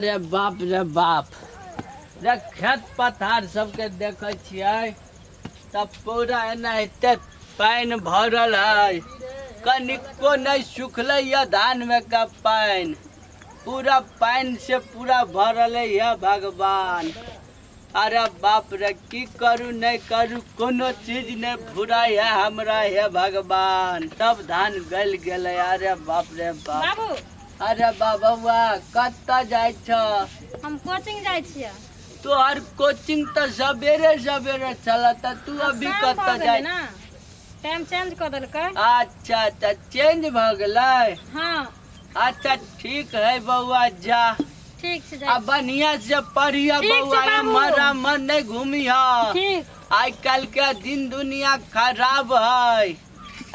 रे बाप रे बाप रे, खेत पथार सबके देखै छियै तऽ पूरा एनाहिते पानि भरल है, कनिको नहि सुखलै यऽ धानमे के पानि, पूरा पानि से पूरा भरल है। हे भगवान, अरे बाप रे, की करू नहि करू, कोनो चीज नहि फुराइ है हमरा। हे भगवान, सब धान गलि गेलै। अरे बाप रे बाप। बाबू। अरे बाबा, कतऽ जाइ छ? हम कोचिंग जाइ छियै। तोहर कोचिंग तऽ सवेरे सवेरे चलत, तू अभी शाम भऽ कतऽ गेलै जाइ? ना, टाइम चेंज कऽ देलकै। अच्छा अच्छा, चेंज भऽ गेलै। हँ। अच्छा ठीक है बौआ, जा। ठीक छै, आ जाइ छी। बढ़िया से पढ़िया। ठीक छै बौआ, बाबू। एम्हर आम्हर नहि घूमिह। ठीक। आइ काल्हि के दिन दुनिया खराब है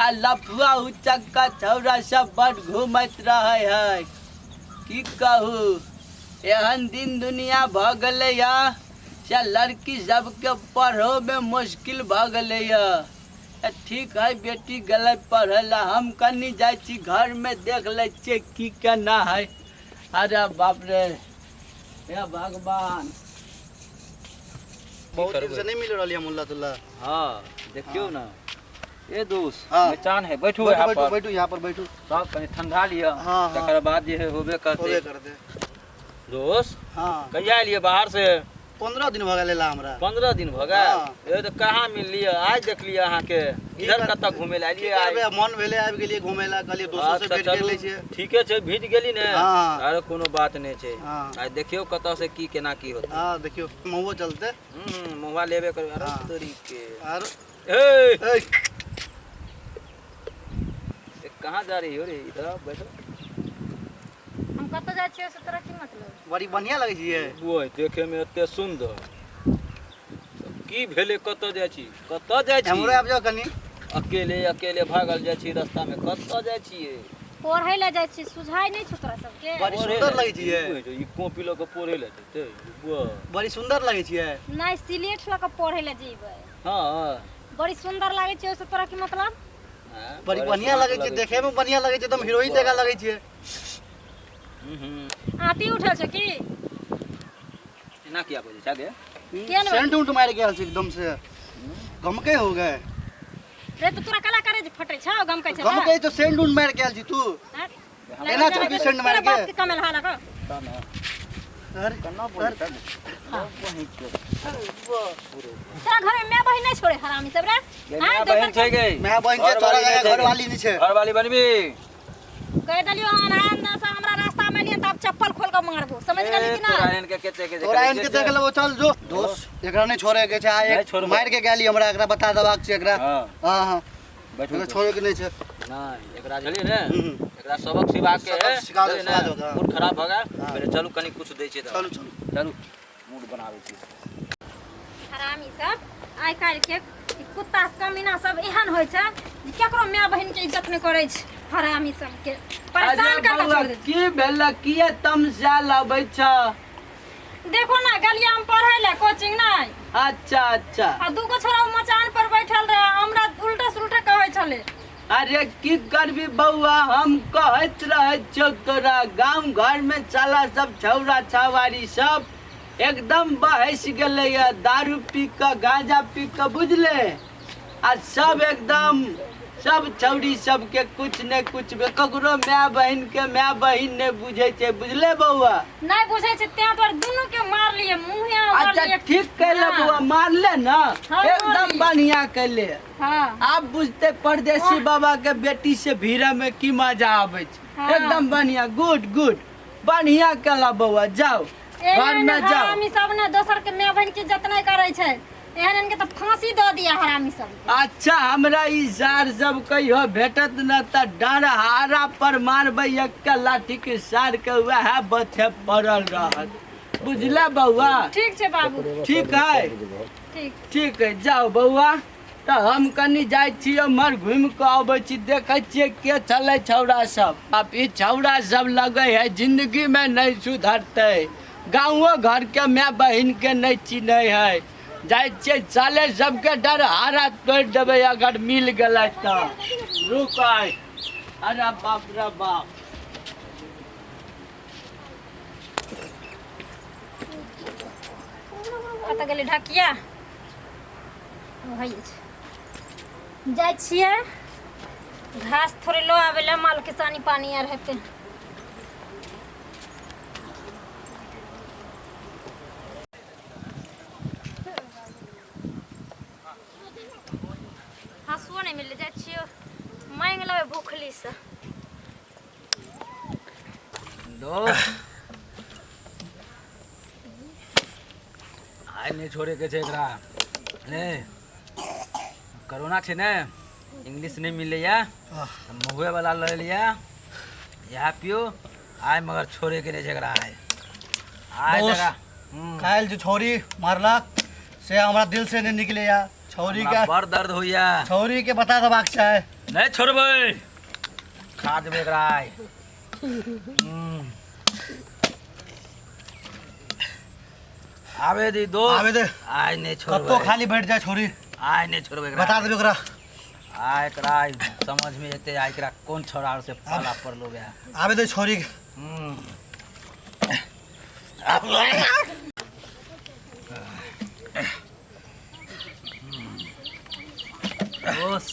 आ लफुआ उचक्का छौड़ा सब बड घूमैत रहे है। की कहू, एहन दिन दुनिया भऽ गेलै यऽ से लड़की सबके पढ़ोमे मुश्किल भऽ गेलै यऽ। ठीक है, बेटी गेलै पढ़ै लए, हम कनि जाइ छी घरमे, देख लै छियै की केना है। अरे बाप रे, हे भगवान। बहुत दिन से नहीं मिल रहल है मुल्ला तुल्ला। हाँ, देखियौ ने ए दोस्त। हाँ। मचान है, बैठू बैठू। यहाँ बैठू पर। बैठू, यहाँ पर बैठू। सब कनि ठंडा लिअ। हाँ, हाँ। तकर बाद जे है होबे करतै। होबे करते। दोस्त। हाँ। कहिया एलियै बाहर से? 15 दिन भऽ गेल एला हमरा। 15 दिन भऽ गेल? हाँ। ए तऽ कहाँ मिललियै, आज देखलियै अहाँके। इधर कतऽ घुमै लए की एलियै आइ? करबै, मन भेलै आबि गेलियै घुमै लए, कहलियै दोस्तो से अच्छा, भेंट कर चलू लै छियै। ठीके छै, भीज गेली ने। हाँ। आरो कोनो बात नहि छै। हाँ। आइ देखियौ कतऽ से की केना की होतै। हाँ, देखियौ, महुओ चलते। महुआ लेबे करबै। अरे हाँ। तोरी के। आर ए ए, ए, कहाँ जा रही हो रे? इधर आओ, बैठो। हम कतऽ जाइ छियै से तोरा की मतलब? बड़ी बढ़िया लगै छियै। ओए, देखे में एते सुंदर की भेलै? कतऽ जाइ छी, कतऽ जाइ छी? हमरो आबि जाउ कनि। अकेले अकेले भागल जाइ छी रास्ता में, कतऽ जाइ छियै? पढ़ै लए जाइ छियै, सुझाइ नहि छौ तोरा सबके? बड़ी पढ़ै सुंदर लए लगै छियै। ओए, ई कॉपी लऽ कऽ पढ़ै लए जेतै बुआ? बड़ी सुंदर लगै छियै। नहि, सिलेट लऽ कऽ पढ़ै लए जेबै। हँ। बड़ी सुंदर लागै छै, ओहिसँ तोरा की मतलब? हाँ, बड़ी बढ़िया सुंदर लगै छै, देखे में बढ़िया लगै छै, एकदम हीरोइन जकाँ लगै छियै। हम्म। आती उठल छौ की? एना किया बजै छै गे? किया ने? सेंट उंट मारि गेल छै, एकदम से गमके हो गए। रे, तऽ तोरा कला करे जे फटै छौ, गमकै छै तऽ? गमके तो सेंट उंट मारि गेल छी तू। हाँ? एना छौ कि सेंट मारि तोरा बाप के? के कमेल हालक। अरे केना बोलै छै? तोरा घर में माय बहिन नहीं छोड़े हरामी सब रे? गे, हाँ, माय दोसर बहिन छै गे। माय बहिन छै, तोरा घरवाली नहि छै गे। घरवाली नहि छै। घरवाली बनबी? कह देलियो हन, आन से हमरा रास्ता में नहीं तऽ आब चप्पल खोल के मारबो, समझ गेली कि ना? तोरा एहन के केते के तोरा एहन के देख लेबो। चल जो दोस्त, एकरा नहीं छोड़े के छै। आ नहि एक छोड़बै। मारि के गेली हमरा, एकरा बता देबाक छै एकरा। हाँ। हाँ। बैठू। एकरा छोड़े के नहीं छै। नहि, एकरा झलियै ने? हम्म। एकरा सबक सिखा के सबक सिखा दो, बुझलियै सिखा ने? दो, हाँ। मूड खराब भऽ गेल। हाँ। पहिले चलू, कनि कुछ दै छै तऽ। चलू चलू। चलू, मूड बनाबै छी। हरामी सब, आइ काल्हि के ई कुत्ता कमीना सब एहन होइ छै जे केकरो माय बहिन के इज्जत नहि करै छै। हरामी सबके परेशान अरे कर के बौआ, छोड़ दे। की भेलै? किया तमसायल अबै छ? देखो ना, गेलियै हम पढ़ै लए कोचिंग नहि। अच्छा अच्छा। आ दूगो छोरा ओ मचान पर बैठल रहे, हमरा उल्टा सुल्टा कहै छलै। अरे की करबी बौआ, हम कहैत रहै छियौ तोरा, गाम घर में साला सब छौड़ा छवारी सब एकदम बहस गेलै या दारू पी कऽ, गांजा पी कऽ, बुझले? आ सब एकदम सब छौड़ी सबके कुछ ने कुछ, ककरो माय बहिन के माय बहिन नहि बुझै छै, बुझले बौआ? नहि बुझै छै, तें दुआरे दुनू के मारलियै मुँहे। अच्छा। मारलियै। ठीक कैले। हाँ। बौआ, मारले ना? हाँ, एकदम मारलियै। बढ़िया कैले। हाँ। आब बुझते परदेसी बाबा के बेटी से भीड़ में की मजा आबै छै। हाँ। एकदम बढ़िया, गुड गुड, बढ़िया केला बौआ, जाओ घर एहन में जाओ। हरामी सब ने दोसर के माय बहिन के इज्जत नहि करै छै, एहन एहन के तऽ फांसी दऽ दिया हरामी सब। अच्छा, हमरा ई सार सब कहियो भेटत न तऽ डर हारा पर मारबै एक लाठी के, सार के वएह बथे पड़ल रहत, बुझले बौआ? ठीक छै बाबू। ठीक है। ठीक। ठीक है, जाओ बौआ। तऽ हम कनि जाइ छी उम्हर, घुमि कऽ अबै छी, देखै छियै के छलै छौड़ा सब। आब ई छौड़ा सब लगै है जिन्दगीमे नहि सुधरतै, गाँवो घरके माय बहिनके नहि चिन्है है। जाइ छियै, साले सबके डर हारा तोड़ि देबै अगर मिल गेलै तऽ। रुक आइ। अरे बाप रे बाप। कतऽ गेलै ढकिया वही छै जाइ छियै घास थोड़े लऽ आबै लए मालके सानी पानी आर हेतै। हँसुओ नहि मिललै, जाइ छियै माँगि लेबै भूखलीसँ। दोस्त आइ नहि छोड़ेके छै एकरा। ने कोरोना छै ने, इंग्लिश नहि मिलैया, महुए वाला लऽ लिया, इएह पियो आइ, मगर छोड़ेके नहि छै एकरा आइ। आइ दोस्त, एकरा काल्हि जे छौरी मारलक से हमरा दिल से नहीं निकलैया। छौरी हमरा के बड़ दर्द होइया। छौरी के बता देबाक छै। नहि छोड़बै, खा देबै एकरा आइ। आबे दी दोस्त, आबे दे। आइ नहि कत्तो छोड़बै, खाली बैठ जाए छौरी, आइ नहि छोड़बै एकरा। बता देबै ओकरा। आइ एकरा आइ समझ में एते आइ एकरा कोन छोड़ा से पाला पड़लो गया। आबे दे छौरी के। दोस्त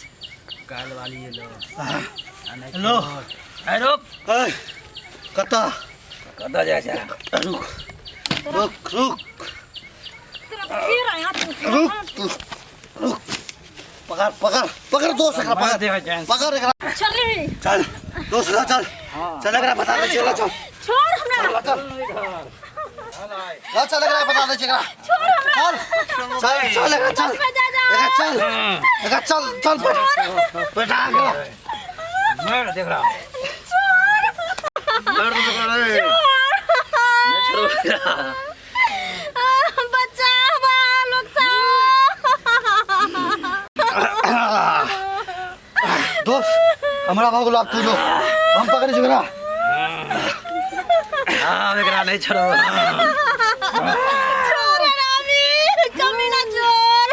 काल वाली ये लो। आ नहि लो। छोड़। आइ रोक। ऐ, कतऽ कतऽ जाइ छै? रुक रुक रुक तोरा फेर आया तू। रुक तू रुक, पकड़ पकड़ पकड़ दोस्त एकरा, मार पकड़ देबै जान। पकड़ एकरा। चल चल दोस्त एकरा, चल चल एकरा बता दे, चल चल छोड़ हमरा, चल चल चल एकरा बता दे एकरा, छोड़ हमरा, चल चल चल एकरा, चल जा जा एकरा, चल एकरा, चल चल बैठ बैठा एकरा। मार देख रहा। छोड़ मार दे एकरा रे। नहीं छोड़बै एकरा। बच्चा लोग सब। दोस्त हमरा भऽ गेल, आब तू जो, हम पकड़ै छी ओकरा। हाँ एकरा नहीं छोड़बै। छोड़ रामी कमीना छोड़,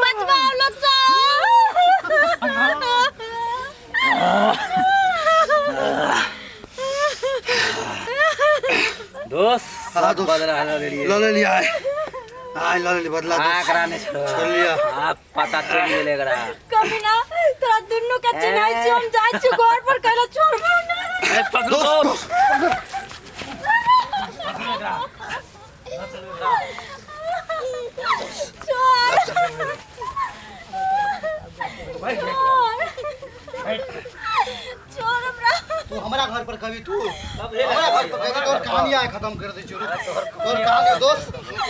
बचवा लोग सब। दोस्त हाँ, सब दोस्त। बदला लऽ लेलियै। लऽ लेलियै आइ, आइ लऽ लेलियै बदला हाँ दोस्त। एकरा नहीं छोड़बै। छोड़ लिया। हाँ पता चलि गेलै एकरा। कमीना तोरा दुनू के चिन्है छी हम, जाइ छी घर पर कहले छोड़बो ना। ए, पकड़ू दोस्त दोस्त। छोड़ छोड़ हमरा। तू हमरा घर पर कभी, तू हमरा घर पर कभी तोहर कहानी आइ खत्म कर दै छियौ। रुक, तोहर कहानी दोस्त,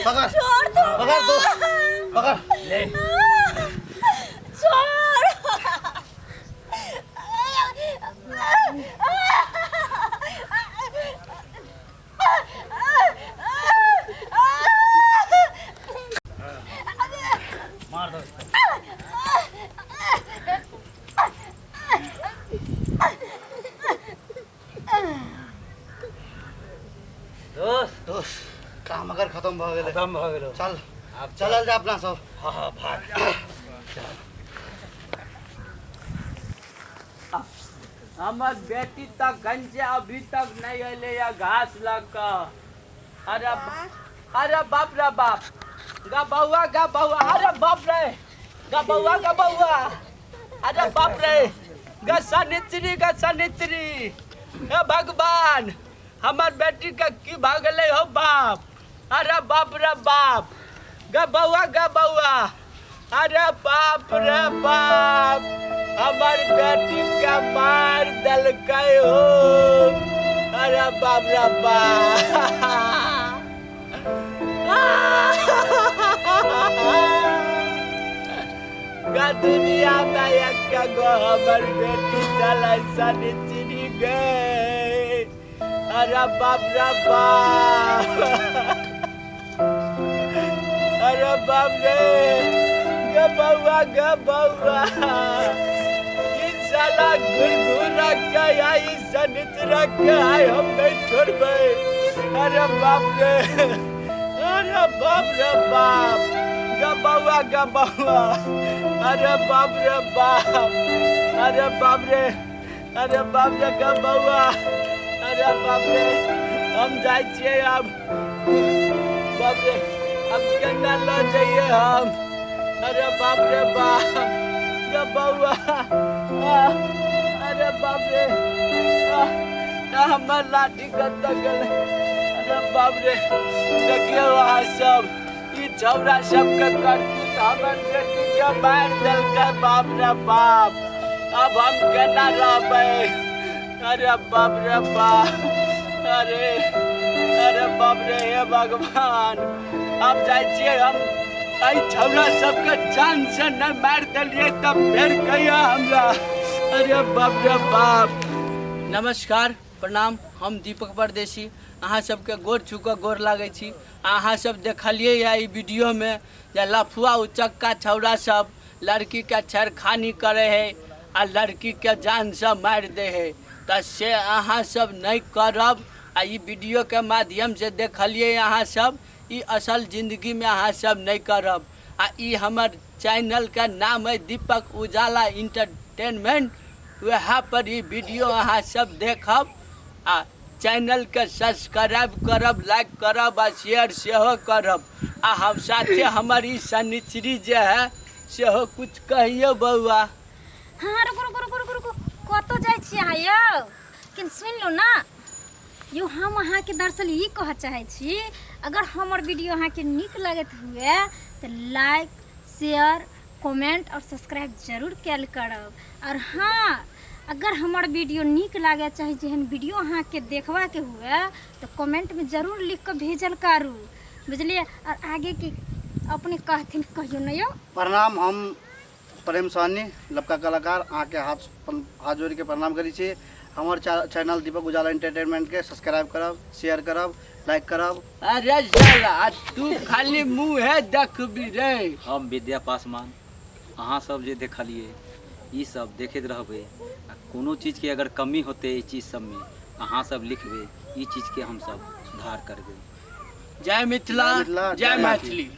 पकड़ छोड़ तू पकड़ दोस्त पकड़। ले छोड़। मार दो। दोस्त दोस्त काम अगर खत्म भऽ गेलै। खत्म भऽ गेलो। चल आब चलल जाय अपना सब। हाँ हाँ भाग। हमर बेटी तक गंजे अभी तक नहीं अले या घास लग कऽ। अरे अरे बाप रे बाप, गा बउआ गा बउआ, अरे बाप रे गा बउआ गा बउआ, अरे बाप रे गा सनित्री गा सनित्री। हे भगवान हमर बेटी के की भऽ गेलै हो बाप। अरे बाप रे बाप गा बउआ गा बउआ, अरे बाप रे बाप हमर बेटी के मार देलकै हो। अरे बाप रे बाप गा दुनिया में एक गो हमर बेटी चलै सनिचरी गई। अरे बाप रे बाप, अरे बाप रे गे बउआ गे बउआ, ई साला घुरघुरा के आई सनिचरा के आई हम नहीं छोड़बै। अरे बाप रे, अरे बाप रे बाप गे बउआ गे बउआ, अरे बाप रे बाप, अरे बाप रे, अरे बाप रे गे बउआ, अरे बाप रे हम जाइ छियै आब। बाप रे अब केना लऽ जइए हम। अरे बाप रे बाप गे बौआ, अरे बाप रे, हमर लाठी कतऽ गेलै? अरे बाप रे, देखियौ अहाँ सब ई छौड़ा सबके करतूत, हमर बेटी के मारि देलकै। बाप रे बाप, अब हम केना रहबै? अरे बाप रे बाप, अरे अरे बाप रे, हे भगवान, अब जाइ छियै हम एहि छौड़ा सबके जान से नहि मारि देलियै तब फेर कहिया हमरा। अरे बाप रे बाप। नमस्कार, प्रणाम, हम दीपक परदेशी, अहाँ सबके गोर छू कऽ गोर लागै छी। अहाँ सब देखलियै या ई वीडियोमे जे लफुआ उचक्का छौड़ा सब लड़कीके छेड़खानी करै है आ लड़कीके जानसँ मारि दै है, तऽ से अहाँ सब नहि करब। आ ई वीडियोके माध्यमसँ देखलियै अहाँ सब, ई असल जिंदगीमे अहाँ सब नहि करब। आ ई हमर चैनलके नाम है दीपक उजाला इंटरटेनमेंट, वएह पर ई वीडियो अहाँ सब देखब आ चैनलके सब्सक्राइब करब, लाइक करब आ शेयर सेहो करब। आ हम साथे हमर ई शनिचरी जे है सेहो कुछ कहियौ बौआ। हाँ रुकू रुकू रुकू रुकू रुकू, कतऽ जाइ छी अहाँ यौ? किन सुनि लू ना यौ, हम अहाँके दरअसल ई कहऽ चाहै छी, अगर हमर वीडियो अहाँके नीक लगैत हुए तऽ लाइक शेयर कमेंट और सब्सक्राइब जरूर कयल करब। और हाँ, अगर हमर वीडियो नीक लागे चाहे जेहन वीडियो अहाँके देखबाके हुए तऽ कमेंटमे जरूर लिख कऽ भेजल करू, बुझलियै? और आगे की अपने कहथिन कहियौ ने यौ। प्रणाम, हम प्रेम सहनी, लबका कलाकार, अहाँके हाथ जोड़ि के प्रणाम करै छी। हमर चैनल दीपक उजाला एंटरटेनमेंट के सब्सक्राइब करब, शेयर करब, लाइक करब। अरे साला तू खाली मुँह है देखबी रे। हम विद्या पासवान, अहाँ सब जे देखलिए ई सब देखैत रहबै आ कोनो चीजके अगर कमी होतै एहि चीज सबमे अहाँ सब लिखबै, ई चीजके हमसब सुधार करबै। जय मिथिला, जय मैथिली।